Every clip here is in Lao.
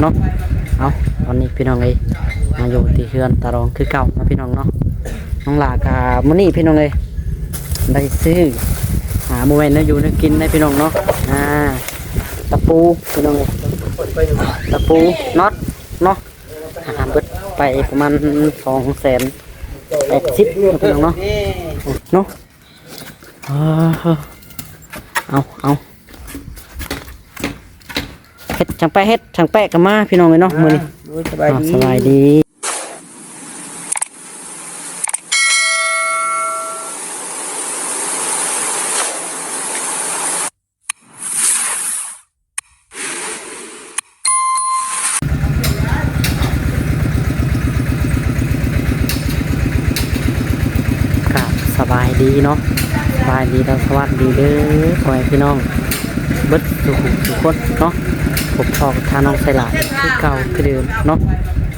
ເນາະ. ເອົາ ຕອນນີ້ພີ່ນ້ອງເອີຍ ມາຢູ່ທີ່ເຮືອນຕາດອງຄືເກົ່າເນາະພີ່ນ້ອງເນາະ. ນ້ອງຫຼ້າກະມື້ນີ້ພີ່ນ້ອງເອີຍ ໄດ້ຊື້ ອ່າ ບໍ່ແມ່ນແນວຢູ່ແນວກິນໃດພີ່ນ້ອງເນາະ. ອ່າ ຕະປູພີ່ນ້ອງເອີຍ ຕະປູ ນັອດເນາະ. ອ່າ ເບິດໄປປະມານສອງແສນແປດສິບເນາະພີ່ນ້ອງເນາະ ເນາະ. ເອົາ ເອົາ ເຮັດຊ່າງແປະ ເຮັດຊ່າງແປະກໍມາພີ່ນ້ອງເອີຍເນາະ ມື້ນີ້. ໂດຍ ສະບາຍດີ ອ່າ ສະບາຍດີ. ກາບສະບາຍດີເນາະ ສະບາຍດີ ແລະ ສະຫວັດດີເດີ ພໍ່ແມ່ພີ່ນ້ອງເບິດສູ່ຜູ້ສູ່ຄົນເນາະ. ພົບພໍ້ກັບທາງນ້ອງໄຊຫຼ້າຄືເກົ່າຄືເດີມເນາະ.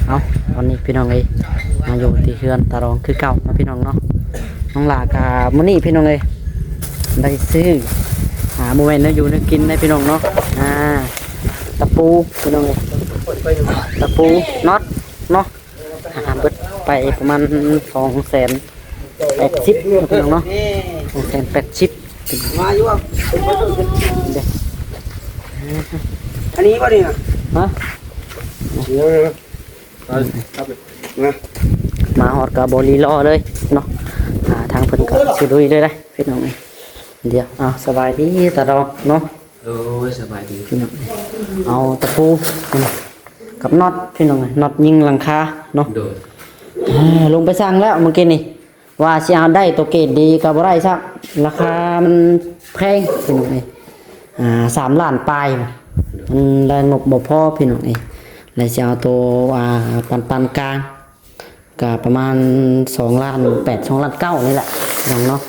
ເອົາ ຕອນນີ້ພີ່ນ້ອງເອີຍ ມາຢູ່ທີ່ເຮືອນຕາດອງຄືເກົ່າເນາະພີ່ນ້ອງເນາະ. ນ້ອງຫຼ້າກະມື້ນີ້ພີ່ນ້ອງເອີຍ ໄດ້ຊື້ ອ່າ ບໍ່ແມ່ນແນວຢູ່ແນວກິນໃດພີ່ນ້ອງເນາະ. ອ່າ ຕະປູພີ່ນ້ອງເອີຍ ຕະປູ ນັອດເນາະ. ອ່າ ເບິດໄປປະມານສອງແສນແປດສິບເນາະພີ່ນ້ອງເນາະ ສອງແສນແປດສິບ. ມາຢູ່ ເດ້ ອັນນີ້ບໍ່ນີ້ນະ ຮະ ມາຮອດກໍບໍ່ລີລໍເລີຍເນາະ. ອ່າ ທາງເພິ່ນກໍຊິລຸຍເລີຍເດ້ພີ່ນ້ອງເອີຍ. ດຽວ ເອົາ ສະບາຍດີຕາດອງເນາະ. ໂດຍ ສະບາຍດີພີ່ນ້ອງ. ເອົາຕະປູກັບນັອດພີ່ນ້ອງເອີຍ ນັອດຍິງຫຼັງຄາເນາະ. ໂດຍ ອ່າ ລົງໄປສັ່ງແລ້ວມື້ກີ້ນີ້ ວ່າຊິເອົາໄດ້ໂຕເກຣດດີກໍບໍ່ໄດ້ຊ້ຳ ລາຄາມັນແພງພີ່ນ້ອງເອີຍ. ອ່າ ສາມລ້ານປາຍ ມັນລາຍງົບບໍ່ພໍພີ່ນ້ອງເອີຍ. ແລ້ວຊິເອົາໂຕ ອ່າ ປານປານກາງ ກະປະມານສອງລ້ານແປດ ສອງລ້ານເກົ້ານີ້ແຫຼະພີ່ນ້ອງເນາະ.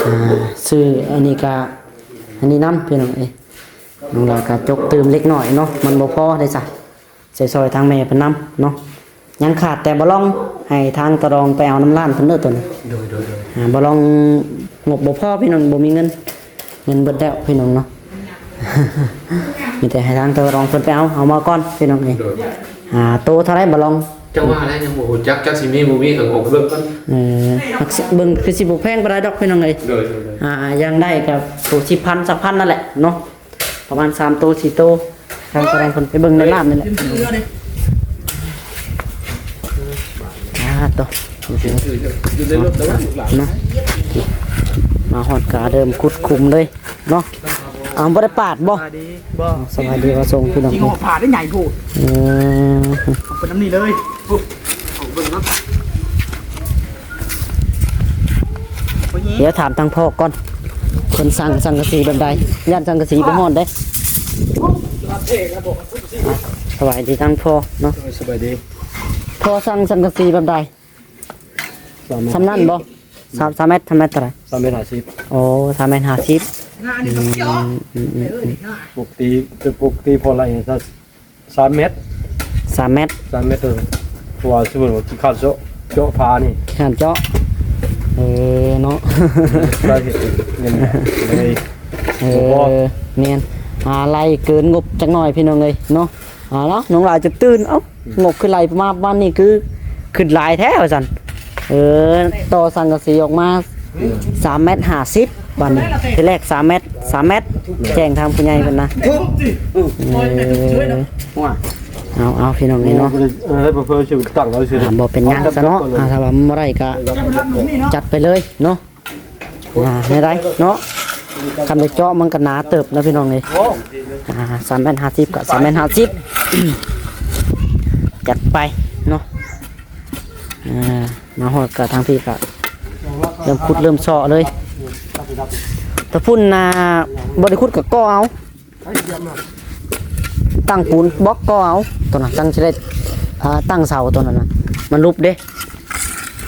ອ່າ ຊື້ອັນນີ້ກະ ອັນນີ້ນຳພີ່ນ້ອງເອີຍ. ນ້ອງຫຼ້າກະຈົກຕື່ມເລັກນ້ອຍເນາະ ມັນບໍ່ພໍເດ້ຊະ ໃຊ້ຊ່ອຍທາງແມ່ເພິ່ນນຳເນາະ. ຍັງຂາດແຕ່ບ່າວລອງ ໃຫ້ທາງຕາດອງໄປເອົານຳຫຼານເພິ່ນເດີໂຕນີ້. ໂດຍ ໂດຍ ໂດຍ. ອ່າ ບ່າວລອງງົບບໍ່ພໍພີ່ນ້ອງ ບໍ່ມີເງິນ ເງິນເບິດແລ້ວພີ່ນ້ອງເນາະ. ມີແຕ່ໃຫ້ທາງຕາດອງເພິ່ນໄປເອົາ ເອົາມາກ່ອນພີ່ນ້ອງເອີຍ. ໂດຍ ອ່າ ໂຕເທົ່າໃດບ່າວລອງ? ຈັ່ງວ່າແຫຼະ ຍັງບໍ່ຮູ້ຈັກ ຈັກຊິມີບໍ່ມີກໍອອກເບິ່ງກ່ອນ. ເອີ ຫາກເບິ່ງຄືຊິບໍ່ແພງປານໃດດອກພີ່ນ້ອງເອີຍ. ໂດຍ ໂດຍ ໂດຍ. ອ່າ ຢ່າງໃດກໍໂຕສິບພັນ ຊາວພັນນັ້ນແຫຼະເນາະ ປະມານສາມໂຕ ສີ່ໂຕ ທາງຕາດອງເພິ່ນໄປເບິ່ງໃນຮ້ານນີ້ແຫຼະ. ອ່າ ໂຕ ຢູ່ໃນລົດແລ້ວ ເນາະ ມາຮອດກະເລີ່ມຂຸດຂຸມເລີຍເນາະ. ອ້າວ ບໍ່ໄດ້ປາດບໍ່? ສະບາຍດີ ບໍ່ ສະບາຍດີ ມາສົ່ງພີ່ນ້ອງ. ຈິງອອກຜ່າໄດ້ໃຫຍ່ໂພດ. ເອີ ເອົາໄປນຳນີ້ເລີຍ. ໂອ້ ເອົາເບິ່ງເນາະ. ດຽວຖາມທາງພໍ່ກ່ອນ ເພິ່ນສັ່ງສັງກະສີແບບໃດ? ຢ້ານສັງກະສີບໍ່ຮ້ອນເດ້. ອ່ະ ສະບາຍດີທາງພໍ່ເນາະ. ໂດຍ ສະບາຍດີ. ພໍ່ສັ່ງສັງກະສີແບບໃດ? ສາມແມັດ ສ່ຳນັ້ນບໍ່? ສາມ ສາມແມັດ ສາມແມັດເທົ່າໃດ? ສາມແມັດຫ້າສິບ. ໂອ້ ສາມແມັດຫ້າສິບ. ອືມ ອືມ ອືມ ປົກກະຕິ ປົກກະຕິພໍໄລ່ ສາມແມັດ ສາມແມັດ ສາມແມັດ. ເອີ ເພາະວ່າສົມມຸດວ່າຂີ້ຄ້ານເຈາະ ເຈາະຝານີ້ ຂີ້ຄ້ານເຈາະ. ເອີ ເນາະ ໄດ້ເຮັດເງິນເລີຍ. ເອີ ບໍ່ພໍ ແມ່ນ ອ່າ ໄລ່ເກີນງົບຈັກໜ້ອຍພີ່ນ້ອງເອີຍເນາະ. ອ່າ ເນາະ ນ້ອງຫຼ້າຈົນຕື່ນ ເອົ້າ ງົບຄືໄລ່ມາປະມານນີ້ ຄືຂຶ້ນຫຼາຍແທ້ວ່າຊັ້ນ. ເອີ ຕໍ່ສັງກະສີອອກມາ ສາມແມັດຫ້າສິບ ບາດນີ້ ທີແລກສາມແມັດ ສາມແມັດ ແຈ້ງທາງຜູ້ໃຫຍ່ເພິ່ນນະ. ເອີ ເອົາ ເອົາ ພີ່ນ້ອງເອີຍເນາະ. ເອີ ບໍ່ເພິ່ນຊິຕັ້ງເອົາຊື່ ອ່າ ບໍ່ເປັນຫຍັງຊະເນາະ. ອ່າ ຖ້າວ່າບໍ່ໄດ້ກໍຈັດໄປເລີຍເນາະ. ອ່າ ແນວໃດເນາະ ຄັນໄດ້ເຈາະມັນກໍໜາເຕີບເນາະ ພີ່ນ້ອງເອີຍ. ອ່າ ສາມແມັດຫ້າສິບກໍສາມແມັດຫ້າສິບ ຈັດໄປເນາະ. ອ່າ ມາຮອດກໍທາງພີ້ກໍເລີ່ມຂຸດເລີ່ມເຊາະເລີຍ. ຕະພຸ້ນນະ ບໍ່ໄດ້ຂຸດກໍກໍ່ເອົາ ຕັ້ງປູນບລັອກກໍ່ເອົາ ໂຕນັ້ນ ຕັ້ງຊິໄດ້ ອ່າ ຕັ້ງເສົາໂຕນັ້ນນະ ມັນຫຼຸບເດ້.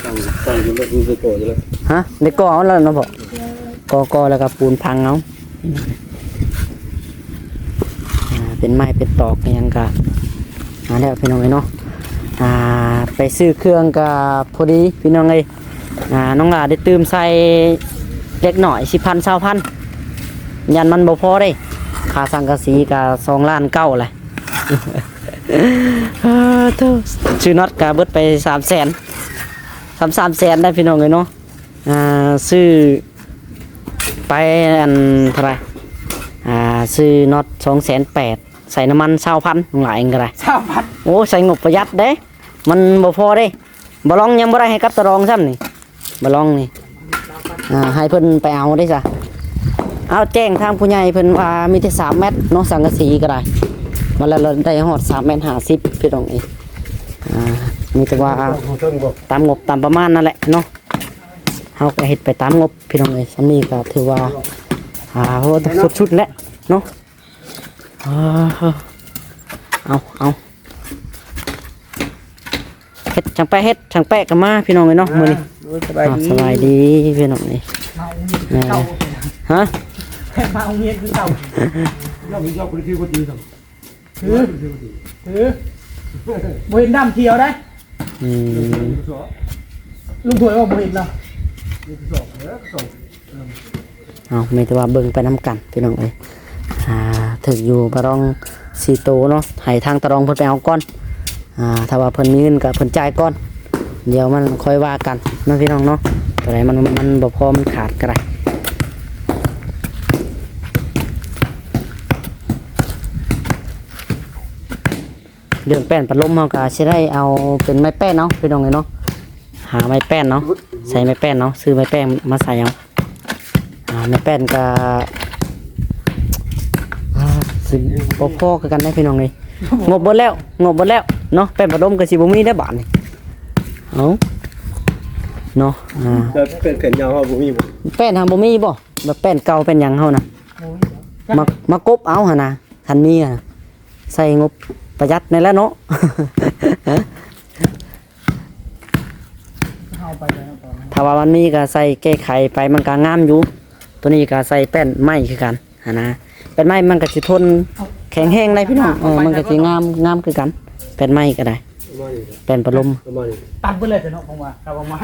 ຕັ້ງ ຕັ້ງຢູ່ເລີຍ ມີແຕ່ກໍ່ຢູ່ເລີຍ. ຮະ ໄດ້ກໍ່ເອົາແລ້ວເນາະພໍ່? ກໍ່ ກໍ່ແລ້ວກໍປູນພັງເອົາ. ອ່າ ເປັນໄມ້ເປັນຕອກອີ່ຫຍັງກະມາແລ້ວ ພີ່ນ້ອງເອີຍເນາະ. ອ່າ ໄປຊື້ເຄື່ອງກະພໍດີ ພີ່ນ້ອງເອີຍ. ອ່າ ນ້ອງຫຼ້າໄດ້ຕື່ມໃສ່ເລັກນ້ອຍ ສິບພັນ ຊາວພັນ ຢ້ານມັນບໍ່ພໍເດ້. ຄ່າສັງກະສີກະສອງລ້ານເກົ້າແຫຼະ. ເອີ ໂທ້ ຊື້ນັອດກະເບິດໄປສາມແສນ ສາມ ສາມແສນໄດ໋ພີ່ນ້ອງເອີຍເນາະ. ອ່າ ຊື້ໄປອັນເທົ່າໃດ ອ່າ ຊື້ນັອດສອງແສນແປດ ໃສ່ນ້ຳມັນຊາວພັນ ນ້ອງຫຼ້າເອງກໍໄດ້ ຊາວພັນ. ໂອ້ ໃຊ້ງົບປະຢັດເດ້ ມັນບໍ່ພໍເດ້. ບໍ່ລອງຍັງບໍ່ໄດ້ໃຫ້ກັບຕາດອງຊ້ຳນີ້ ບໍ່ລອງນີ້ ອ່າ ໃຫ້ເພິ່ນໄປເອົາເດ້ຊະ. ເອົາ ແຈ້ງທາງຜູ້ໃຫຍ່ເພິ່ນວ່າມີແຕ່ສາມແມັດເນາະ ສັງກະສີກໍໄດ້ ມາແລ້ວ ລະໄດ້ຮອດສາມແມັດຫ້າສິບພີ່ນ້ອງເອີຍ. ອ່າ ມີແຕ່ວ່າຕາມງົບຕາມປະມານນັ້ນແຫຼະເນາະ ເຮົາກໍເຮັດໄປຕາມງົບພີ່ນ້ອງເອີຍ. ສ່ຳນີ້ກໍຖືວ່າ ອ່າ ໂອ້ ສຸດໆແຫຼະເນາະ. ເອົາ ເອົາ ເຮັດ ຊ່າງແປະ ເຮັດ ຊ່າງແປະກໍມາພີ່ນ້ອງເອີຍເນາະ ມື້ນີ້. ໂອ້ຍ ສະບາຍດີ ອ່າ ສະບາຍດີພີ່ນ້ອງເອີຍ. ເອີ ຮະ ມາໂຮງຮຽນຄືເກົ່າ ເອີ ເອີ ບໍ່ເຫັນດຳຂຽວໄດ໋. ອືມ ລຸງຖ້ວຍວ່າບໍ່ເຫັນລະ. ເອົາ ມີແຕ່ວ່າເບິ່ງໄປນຳກັນພີ່ນ້ອງເອີຍ. ອ່າ ຖືກຢູ່ປະດອງສີ່ໂຕເນາະ ໃຫ້ທາງຕາດອງເພິ່ນໄປເອົາກ່ອນ. ອ່າ ຖ້າວ່າເພິ່ນມີເງິນກໍເພິ່ນຈ່າຍກ່ອນ ດຽວມັນຄ່ອຍວ່າກັນເນາະພີ່ນ້ອງເນາະ. ຕົວໃດມັນ ມັນບໍ່ພໍ ມັນຂາດກໍໄດ້. ເລື່ອງແປ້ນພັດລົມເຮົາກໍຊິໄດ້ເອົາເປັນໄມ້ແປ້ນເອົາພີ່ນ້ອງເອີຍເນາະ. ຫາໄມ້ແປ້ນເອົາ ໃສ່ໄມ້ແປ້ນເອົາ ຊື້ໄມ້ແປ້ນມາໃສ່ເອົາ. ອ່າ ໄມ້ແປ້ນກໍ ອ່າ ຊິບໍ່ພໍຄືກັນໄດ໋ພີ່ນ້ອງເອີຍ. ງົບເບິດແລ້ວ ງົບເບິດແລ້ວເນາະ. ແປ້ນພັດລົມກໍຊິບໍ່ມີແລ້ວບາດນີ້. ເອົາເນາະ ອ່າ ແລ້ວແປ້ນແຂນຍາວເຮົາບໍ່ມີບໍ່? ແປ້ນຫາບໍ່ມີບໍ່? ແບບແປ້ນເກົ່າແປ້ນຫຍັງເຮົານະ ມາ ມາກົບເອົາຫັ້ນນະ ຄັນມີຫັ້ນນະ. ໃສ່ງົບປະຢັດນີ້ແຫຼະເນາະ. ຖ້າວ່າມັນມີກໍໃສ່ແກ້ໄຂໄປ ມັນກໍງາມຢູ່. ໂຕນີ້ກໍໃສ່ແປ້ນໄມ້ຄືກັນຫັ້ນນະ. ແປ້ນໄມ້ມັນກໍຊິທົນແຂງແຮງໄດ໋ພີ່ນ້ອງ. ເອີ ມັນກໍຊິງາມ ງາມຄືກັນ ແປ້ນໄມ້ກໍໄດ້ ແປ້ນພັດລົມ. ຕັດເບິດເລີຍເນາະ ເພາະວ່າຖ້າວ່າໄມ້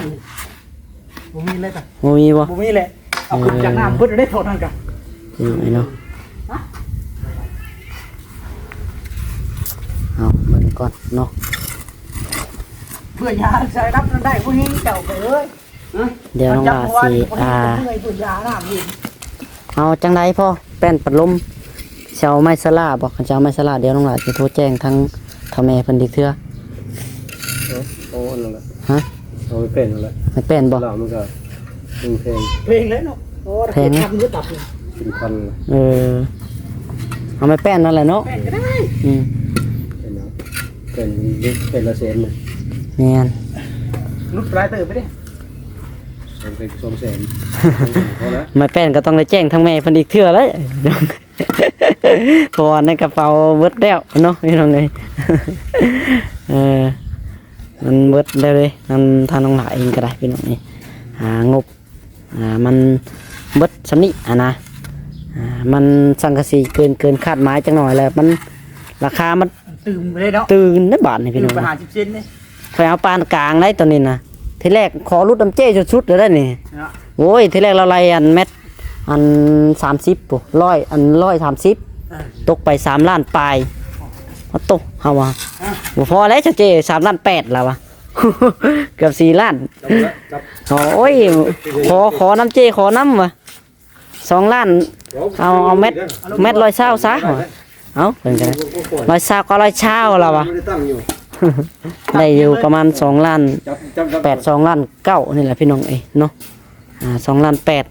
ບໍ່ມີເລີຍກະ ບໍ່ມີບໍ່? ບໍ່ມີແຫຼະ. ເອົາຂຶ້ນຈາກນ້ຳເບິດໄດ້ ເອີ ຖອດຫັ້ນກະ ເອີ ເນາະ. ເອົາເບິ່ງກ່ອນເນາະ ເພື່ອຢາໃສ່ຮັບນັ້ນໄດ້ຜູ້ຍິງເຈົ້າເອີຍ. ດຽວນ້ອງຫຼ້າຊິ ອ່າ ເອົາຈັ່ງໃດພໍ່ ແປ້ນພັດລົມ ຊິເອົາໄມ້ສະຫຼາບໍ່? ຄັນຊິເອົາໄມ້ສະຫຼາ ດຽວນ້ອງຫຼ້າຊິໂທແຈ້ງທາງເຖົ້າແມ່ເພິ່ນອີກເທື່ອ. ເອົາ ເອົາອັນນັ້ນແຫຼະ. ຮະ? ເອົາໄມ້ແປ້ນນັ້ນແຫຼະ. ໄມ້ແປ້ນບໍ່? ສະຫຼາມັນກໍແພງ. ແພງແລ້ວເນາະ. ໂອ້ ແພງນະ. ເຈັດພັນ ເອີ ເອົາໄມ້ແປ້ນນັ້ນແຫຼະເນາະ. ແປ້ນກໍໄດ້. ອືມ ແປ້ນ ແປ້ນລະແສນນະ. ແມ່ນ. ຫຼຸດຫຼາຍເຕີບໄປເດ້. ສອງແສນ ສອງແສນ ພໍລະ. ໄມ້ແປ້ນກໍຕ້ອງໄດ້ແຈ້ງທາງແມ່ເພິ່ນອີກເທື່ອແລ້ວ ເພາະວ່າໃນກະເປົາເບິດແລ້ວເນາະ ພີ່ນ້ອງເອີຍ. ເອີ ມັນເບິດແລ້ວເດ້ ນຳທາງນ້ອງຫຼ້າເອງກໍໄດ້ ພີ່ນ້ອງເອີຍ. ອ່າ ງົບ ອ່າ ມັນເບິດສ່ຳນີ້ຫັ້ນນະ. ອ່າ ມັນສັງກະສີເກີນ ເກີນຄາດໝາຍຈັກໜ້ອຍແລ້ວ ມັນ ລາຄາມັນ ຕື່ມໄປເລີຍເນາະ. ຕື່ມໃນບາດນີ້ ພີ່ນ້ອງ ຕື່ມໄປຫ້າສິບເຊັນເດ້. ຂ້ອຍເອົາປານກາງໄດ໋ຕອນນີ້ນະ. ທີແລກຂໍຫຼຸດນຳເຈ້ສຸດໆເລີຍໄດ໋ນີ້ເນາະ. ໂອ້ຍ ທີແລກລາວໄລ່ອັນແມັດ ອັນສາມສິບພຸ້ນ ຮ້ອຍ ອັນຮ້ອຍສາມສິບ ເອີ ຕົກໄປສາມລ້ານປາຍ. ໂອ້ໂຕ ເຮົາວ່າ ເອີ ບໍ່ພໍແລ້ວເຈົ້າເຈ້ ສາມລ້ານແປດລາວວ່າ ເກືອບສີ່ລ້ານ. ໂອ້ຍ ຂໍ ຂໍນຳເຈ້ ຂໍນຳວ່າ ສອງລ້ານ ເອົາ ເອົາແມັດ ແມັດຮ້ອຍຊາວຊະ. ເອົາ ເພິ່ນກໍໄດ້ ຮ້ອຍຊາວກໍຮ້ອຍຊາວລາວວ່າ ໄດ້ຢູ່ປະມານສອງລ້ານແປດ ສອງລ້ານເກົ້ານີ້ແຫຼະ ພີ່ນ້ອງເອີຍເນາະ. ອ່າ ສອງລ້ານແປດ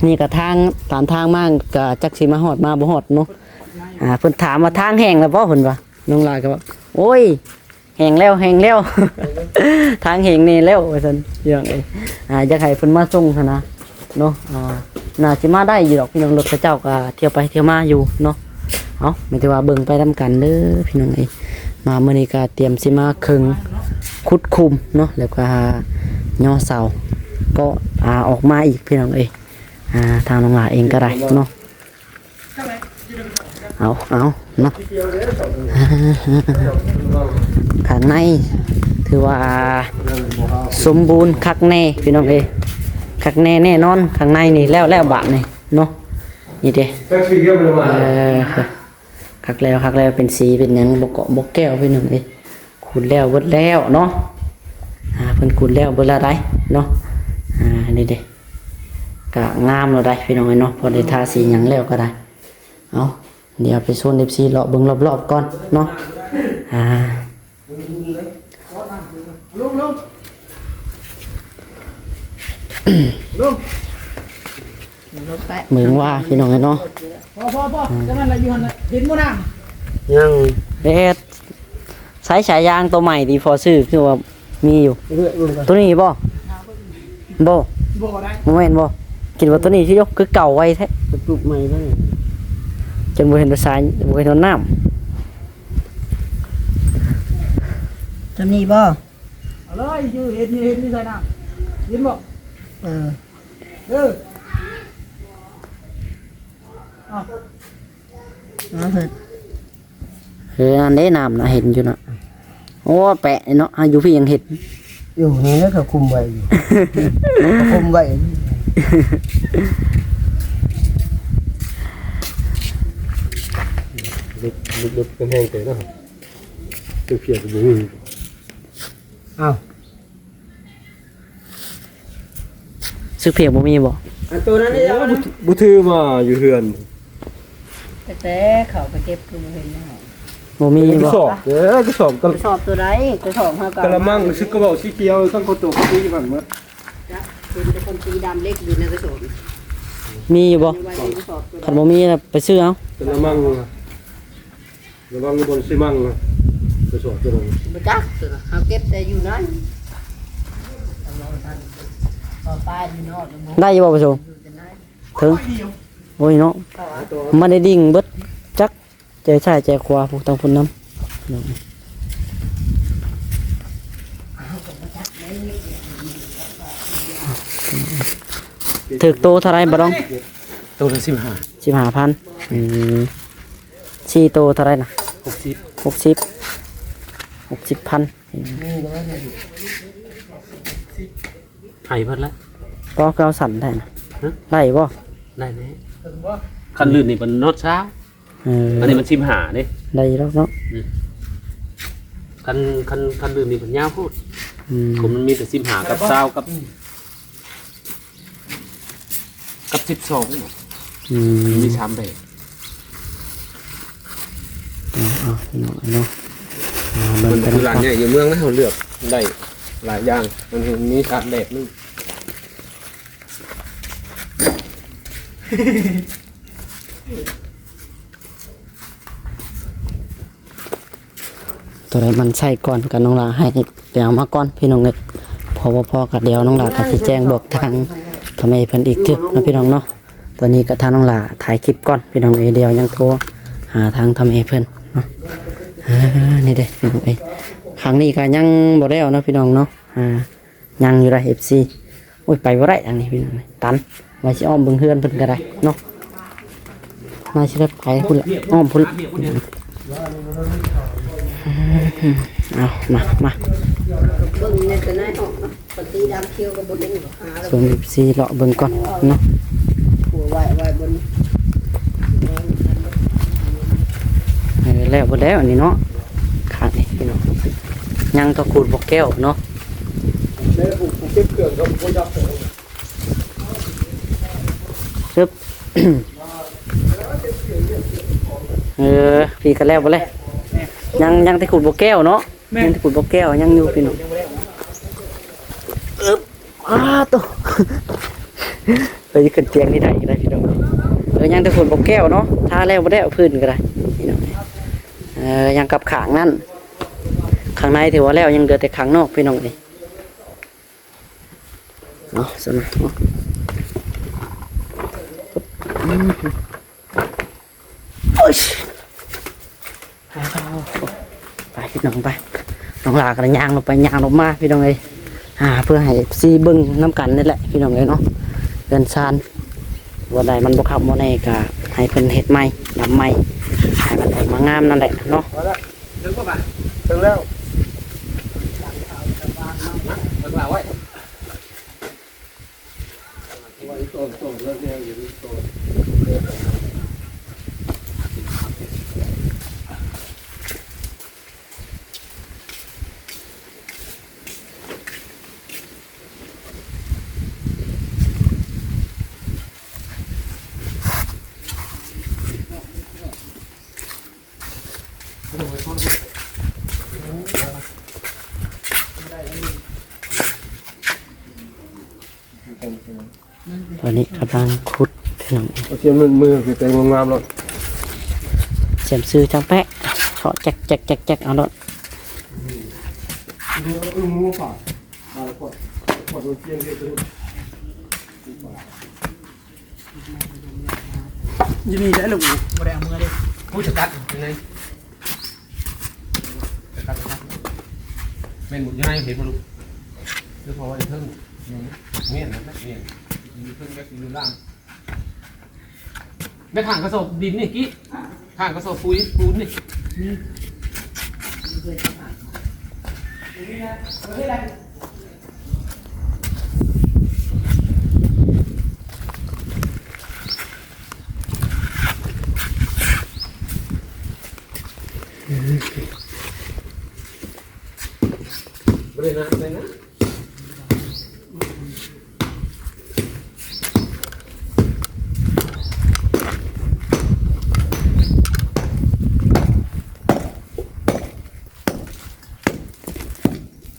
ນີ້ກໍທາງ ຕາມທາງມາກໍຈັກຊິມາຮອດມາບໍ່ຮອດເນາະ. ອ່າ ເພິ່ນຖາມວ່າທາງແຫ້ງແລ້ວບໍ່ ເພິ່ນວ່າ. ນ້ອງຫຼ້າກໍວ່າ ໂອ້ຍ ແຫ້ງແລ້ວ ແຫ້ງແລ້ວ ທາງແຫ້ງແນ່ແລ້ວວ່າຊັ້ນ ພີ່ນ້ອງເອີຍ. ອ່າ ຢາກໃຫ້ເພິ່ນມາສົ່ງຫັ້ນນະເນາະ. ອ່າ ໜ້າຊິມາໄດ້ຢູ່ດອກ ພີ່ນ້ອງ ລົດເຂົາເຈົ້າກໍທ່ຽວໄປທ່ຽວມາຢູ່ເນາະ. ເອົາ ມີແຕ່ວ່າເບິ່ງໄປນຳກັນເດີ ພີ່ນ້ອງເອີຍ. ມາມື້ນີ້ກໍຕຽມຊິມາເຄິ່ງ ຂຸດຂຸມເນາະ ແລ້ວກໍຍໍເສົາ ກໍ ອ່າ ອອກມາອີກ ພີ່ນ້ອງເອີຍ. ອ່າ ທາງນ້ອງຫຼ້າເອງກໍໄດ້ເນາະ. ເອົາ ເອົາເນາະ ຂ້າງໃນຖືວ່າສົມບູນຄັກແນ່ ພີ່ນ້ອງເອີຍ ຄັກແນ່ແນ່ນອນ. ຂ້າງໃນນີ້ແລ້ວ ແລ້ວບາດນີ້ເນາະ ນີ້ເດ້ ເອີ ກ ຄັກແລ້ວ ຄັກແລ້ວ ເປັນສີເປັນຫຍັງ ບໍ່ເກາະບໍ່ແກ້ວ ພີ່ນ້ອງເອີຍ. ຂຸດແລ້ວເບິດແລ້ວເນາະ ອ່າ ເພິ່ນຂຸດແລ້ວເບິດແລ້ວໄດ໋ເນາະ. ອ່າ ນີ້ເດ້ ກະງາມແລ້ວໄດ໋ ພີ່ນ້ອງເອີຍເນາະ. ພໍໄດ້ທາສີຫຍັງແລ້ວກໍໄດ້. ເອົາ ດຽວໄປຊວນເອັຟຊີເລາະເບິ່ງລອບໆກ່ອນເນາະ. ອ່າ ເບິ່ງວ່າ ພີ່ນ້ອງເອີຍເນາະ. ພໍ ພໍ ພໍ ຈັ່ງນັ້ນລະ ຢູ່ຫັ້ນລະ ເຫັນບໍ່ນາງ? ຍັງ ເຮັດ ໃຊ້ສາຍຢາງໂຕໃໝ່ທີ່ພໍຊື້ ຄືວ່າມີຢູ່. ເບິ່ງກ່ອນ ໂຕນີ້ບໍ່? ບໍ່ ບໍ່ໄດ້ ບໍ່ແມ່ນບໍ່? ຄິດວ່າໂຕນີ້ຄື ຄືເກົ່າໄວແທ້. ກະຕຸກໃໝ່ເລີຍ ຈົນບໍ່ເຫັນສາຍ ບໍ່ເຫັນນ້ຳ. ໂຕນີ້ບໍ່? ເອົາເລີຍ ຢູ່ເຫັນ ເຫັນຢູ່ໃສນ້ຳ ເຫັນບໍ່? ເອີ ເດີ ເອົາ ເອົາເຫັນ ເອີ ນັ້ນເດ້ນ້ຳນະ ເຫັນຢູ່ນະ. ໂອ້ ແປະເນາະ ຢູ່ພີ້ຍັງເຫັນ ຢູ່ນີ້ແຫຼະ ເຂົາຄຸມໄວ້ຢູ່ ເຂົາຄຸມໄວ້. ລຶກ ລຶກ ລຶກ ເປັນແຮງເຕີເນາະ ເພຍກະບໍ່ມີ. ອ້າວ ຊຶກພຽກບໍ່ມີບໍ່? ອັນໂຕນັ້ນນີ້ ໂອ້ ບໍ່ ບໍ່ຖືມາຢູ່ເຮືອນ ແຕ່ເຂົາໄປເກັບຄືບໍ່ເຫັນເນາະ. ບໍ່ມີບໍ່? ກະສອບເດີ ກະສອບ ກະສອບໂຕໃດ? ກະສອບເຮົາກະ ກະລະມັງ ຊຶກກະບອກສີຂຽວ ທັງເຂົາໂຕກະຕີຢູ່ຫັ້ນໝົດ. ຈັກເຫັນແຕ່ຄົນຕີດຳເຫຼັກຢູ່ໃນກະສອບ. ມີຢູ່ບໍ່? ຄັນບໍ່ມີລະໄປຊື້ເອົາ ກະລະມັງ. ລະວັງຢູ່ບ່ອນຊິມັງນະ ກະສອບໂຕນັ້ນ ບໍ່ຈັກໂຕນັ້ນ ເຮົາເກັບແຕ່ຢູ່ນັ້ນ ເອົາປາຢູ່ນອກ ໄດ້ຢູ່ບໍ່ປະສົມ? ເຖິງ ໂອ້ຍເນາະ ມັນໄດ້ດິ່ງເບິດ ຈັກແຈຊ້າຍແຈຂວາ ຜູ້ທາງພຸ້ນນຳ. ຖືກໂຕເທົ່າໃດບໍ່ດອງ? ໂຕລະສິບຫ້າ ສິບຫ້າພັນ. ອືມ ສີ່ໂຕເທົ່າໃດນະ? ຫົກສິບ ຫົກສິບ ຫົກສິບພັນ. ໃຫ້ເບິດລະ ກໍຄືເອົາສັ້ນໄດ້ນະ. ຮະ? ໄດ້ບໍ່? ໄດ້ແນ່ ຄັນລື່ນນີ້ມັນຮອດຊາວ. ເອີ ອັນນີ້ມັນສິບຫ້າເດ້ ໄດ້ຢູ່ດອກເນາະ. ອືມ ຄັນ ຄັນ ຄັນລື່ນນີ້ມັນຍາວໂພດ. ອືມ ມັນມີແຕ່ສິບຫ້າກັບຊາວກັບ ກັບສິບສອງ. ອືມ ມີສາມແບບ. ເອົາ ເອົາ ພີ່ນ້ອງເນາະ ເບິ່ງກັນ ມັນຄືຮ້ານໃຫຍ່ຢູ່ເມືອງນະ ເຮົາເລືອກໄດ້ຫຼາຍຢ່າງ ມັນມີສາມແບບໜຶ່ງ. ໂຕໃດມັນໃຊ້ກ່ອນກະນ້ອງຫຼ້າໃຫ້ໄປເອົາມາກ່ອນ ພີ່ນ້ອງເອີຍ. ພໍບໍ່ພໍກະດຽວນ້ອງຫຼ້າກະຊິແຈ້ງບອກທາງພໍ່ແມ່ເພິ່ນອີກເທື່ອເນາະ ພີ່ນ້ອງເນາະ. ຕອນນີ້ກະທາງນ້ອງຫຼ້າຖ່າຍຄລິບກ່ອນ ພີ່ນ້ອງເອີຍ ດຽວຍັງໂທຫາທາງພໍ່ແມ່ເພິ່ນເນາະ. ເອີ ນີ້ເດ້ ພີ່ນ້ອງເອີຍ ຂ້າງນີ້ກະຍັງບໍ່ແລ້ວເນາະ ພີ່ນ້ອງເນາະ. ອ່າ ຍັງຢູ່ໃດ໋ ເອັຟຊີ. ໂອ້ຍ ໄປບໍ່ໄດ້ທາງນີ້ພີ່ນ້ອງ ຕັນ. ວ່າຊິອ້ອມເບິ່ງເຮືອນເພິ່ນກະໄດ້ເນາະ ໜ້າຊິໄດ້ໄປພຸ້ນລະ ອ້ອມພຸ້ນລະ. ເອົາ ມາ ມາ ເບິ່ງໃນແຕ່ໃນຫ້ອງເນາະ ປະຕູດຳຂຽວກະບໍ່ເຫັນ ຫາ ເບິ່ງ ເອັຟຊີ ເລາະເບິ່ງກ່ອນເນາະ. ເອີ ແລ້ວບໍ່ແລ້ວອັນນີ້ເນາະ ຂ້າງນີ້ພີ່ນ້ອງ ຍັງແຕ່ຂູດບໍ່ແກ້ວເນາະ. ຊຶບ ເອີ ພີ້ກະແລ້ວບໍ່ແລ້ວ ຍັງ ຍັງແຕ່ຂູດບໍ່ແກ້ວເນາະ. ແມ່ນ ຍັງແຕ່ຂູດບໍ່ແກ້ວ ຍັງຢູ່ພີ່ນ້ອງ. ອຶບ ອ້າໂຕ ເອີ ຂຶ້ນຕຽງນີ້ໄດ້ ໄດ້ພີ່ນ້ອງ. ເອີ ຍັງແຕ່ຂູດບໍ່ແກ້ວເນາະ ທາແລ້ວບໍ່ແລ້ວພື້ນກະໄດ້ພີ່ນ້ອງ. ເອີ ຍັງກັບຂ້າງນັ້ນ ຂ້າງໃນຖືວ່າແລ້ວ ຍັງເຫຼືອແຕ່ຂ້າງນອກພີ່ນ້ອງເອີຍ. ເອົາຊັ້ນເນາະ ໂອ້ຍ ໄປພີ່ນ້ອງໄປ. ນ້ອງຫຼ້າກະໄດ້ຍ່າງລົງໄປຍ່າງລົງມາພີ່ນ້ອງເອີຍ ອ່າ ເພື່ອໃຫ້ເອັຟຊີເບິ່ງນຳກັນນີ້ແຫຼະພີ່ນ້ອງເອີຍເນາະ. ເຮືອນຊານ ບ່ອນໃດມັນບໍ່ຄັກບໍ່ແນ່ກະໃຫ້ເພິ່ນເຮັດໃໝ່ ດຳໃໝ່ ໃຫ້ມັນອອກມາງາມນັ້ນແຫຼະເນາະ. ເຖິງແລ້ວ ເບິ່ງລາວໄວ້. ໄວ້ໂຕນໆ ແລ້ວແນວຢູ່ໂຕນ. ຕອນນີ້ກຳລັງຂຸດພີ່ນ້ອງ ໂອເຄ ມື ມືຄືແຕ່ງງາມໆໂລດ ສຽມຊື່ຈັ່ງແປະ ເຊາະແຈກໆໆໆ ເອົາໂລດ. ຢູ່ນີ້ໄດ້ລູກ ບໍ່ໄດ້ເອົາເມືອເດ້. ຜູ້ຈະຕັດຢູ່ໃນ ຈະຕັດ ຈະຕັດ ແມ່ນໝົດ ຢູ່ໃນເຫັນບໍ່ລູກ? ຄືເພາະວ່າເທິງ ແມ່ນ ແມ່ນ ແມ່ນ ຢູ່ເທິງແບບຢູ່ລ່າງ. ແມ່ນຂ້າງກະສອບດິນນີ້ກີ້ ຂ້າງກະສອບປຸຍປູນນີ້. ບໍ່ໄດ້ນະ ບໍ່ໄດ້ນະ.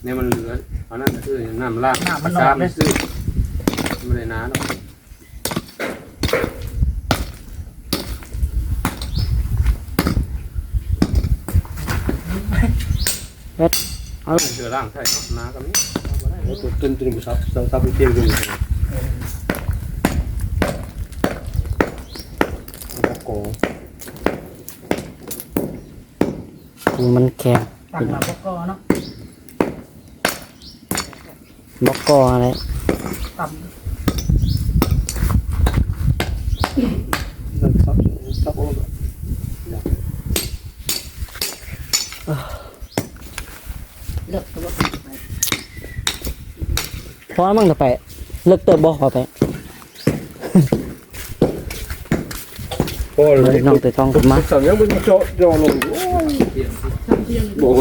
ແນວມັນເຫຼືອ ອັນນັ້ນຄືນ້ຳລ້າງ ນ້ຳມັນອອກເດ້ ຊາມຊື່ ບໍ່ໄດ້ໜາດອກ. ເຮັດ ເອົາ ເສືອລ້າງໃຊ້ເນາະ ໜາກໍມີ ເອົາບໍ່ໄດ້ ໂອ້ ຕົວ ຕົວນີ້ບໍ່ຊັບ ຊັບ ຊັບເປັນເກມຢູ່ນີ້ ມັນກໍ ມັນແຂງ ຕັ້ງມາບໍ່ກໍເນາະ. ບໍ່ກໍຫັ້ນແຫຼະ ຕຳ ເລິກແຕ່ວ່າ ພໍມັນກໍໄປ ເລິກເຕີບບໍ່ ເຂົ້າໄປ. ພໍແລ້ວ ນ້ອງເຕຍທອງຂຶ້ນມາ ສຳຍັງບໍ່ເຈາະ ເຈາະລົງ ໂອ້ຍ ບໍ່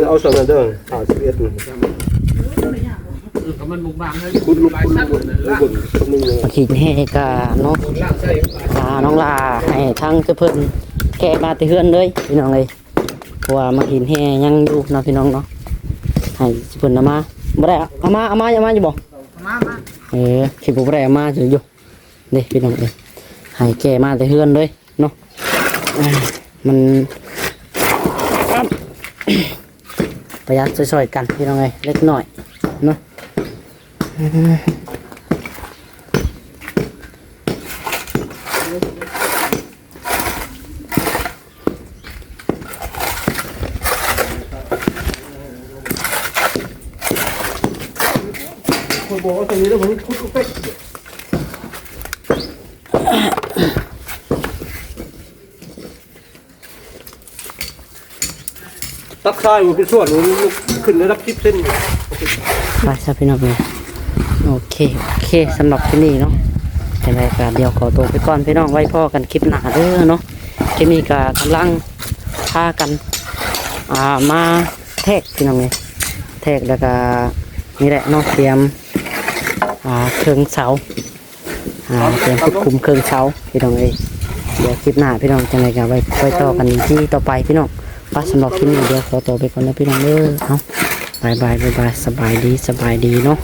ເອົາສຳນັ້ນເດີ ຫ້າສິບເອັດນີ້ ເອີ ກໍມັນບຸກບາງເລີຍ ຂຸດລົງ ຂຸດລົງ ເບິ່ງ ມາຂີດແຮ່ກະເນາະ ອ່າ ນ້ອງຫຼ້າໃຫ້ທາງເຈົ້າເພິ່ນແກະມາແຕ່ເຮືອນເລີຍ ພີ່ນ້ອງເອີຍ ເພາະວ່າມາຂີດແຮ່ຍັງຢູ່ເນາະ ພີ່ນ້ອງເນາະ ໃຫ້ເພິ່ນເອົາມາ ບໍ່ໄດ້ເອົາມາ ເອົາມາ ເອົາມາຢູ່ບໍ່? ເອົາມາ ເອີ ຄິດວ່າບໍ່ໄດ້ເອົາມາຢູ່. ເດ້ພີ່ນ້ອງເອີຍ ໃຫ້ແກ່ມາແຕ່ເຮືອນເລີຍເນາະ ມັນປະຢັດຊ່ອຍໆກັນພີ່ນ້ອງເອີຍ ເລັກນ້ອຍເນາະ. ຂ້ອຍບອກວ່າຕົງນີ້ແລ້ວມັນຂຸດລົງໄປ ຕັກຊາຍບໍ່ເປັນສ່ວນ ມັນຂຶ້ນໄດ້ຫຼັກສິບເຊັນ ໄປຊະພີ່ນ້ອງເອີຍ ໂອເຄ ໂອເຄ ສຳລັບຄລິບນີ້ເນາະ ຈັ່ງໃດກໍດຽວຂໍຕົວໄປກ່ອນພີ່ນ້ອງ ໄວ້ພໍ້ກັນຄລິບໜ້າເດີເນາະ ຄລິບນີ້ກໍກຳລັງພາກັນ ອ່າ ມາແທກພີ່ນ້ອງເອີຍ ແທກແລ້ວກໍນີ້ແຫຼະເນາະ ຕຽມ ອ່າ ເຄິ່ງເສົາ ອ່າ ຕຽມຂຸດຂຸມເຄິ່ງເສົາພີ່ນ້ອງເອີຍ ດຽວຄລິບໜ້າພີ່ນ້ອງ ຈັ່ງໃດກໍໄວ້ ໄວ້ຕໍ່ກັນອີພີຕໍ່ໄປພີ່ນ້ອງ ປະ ສຳລັບຄລິບນີ້ດຽວຂໍຕົວໄປກ່ອນເດີພີ່ນ້ອງເດີ ເອົາ ບາຍບາຍ ບາຍບາຍ ສະບາຍດີ ສະບາຍດີເນາະ.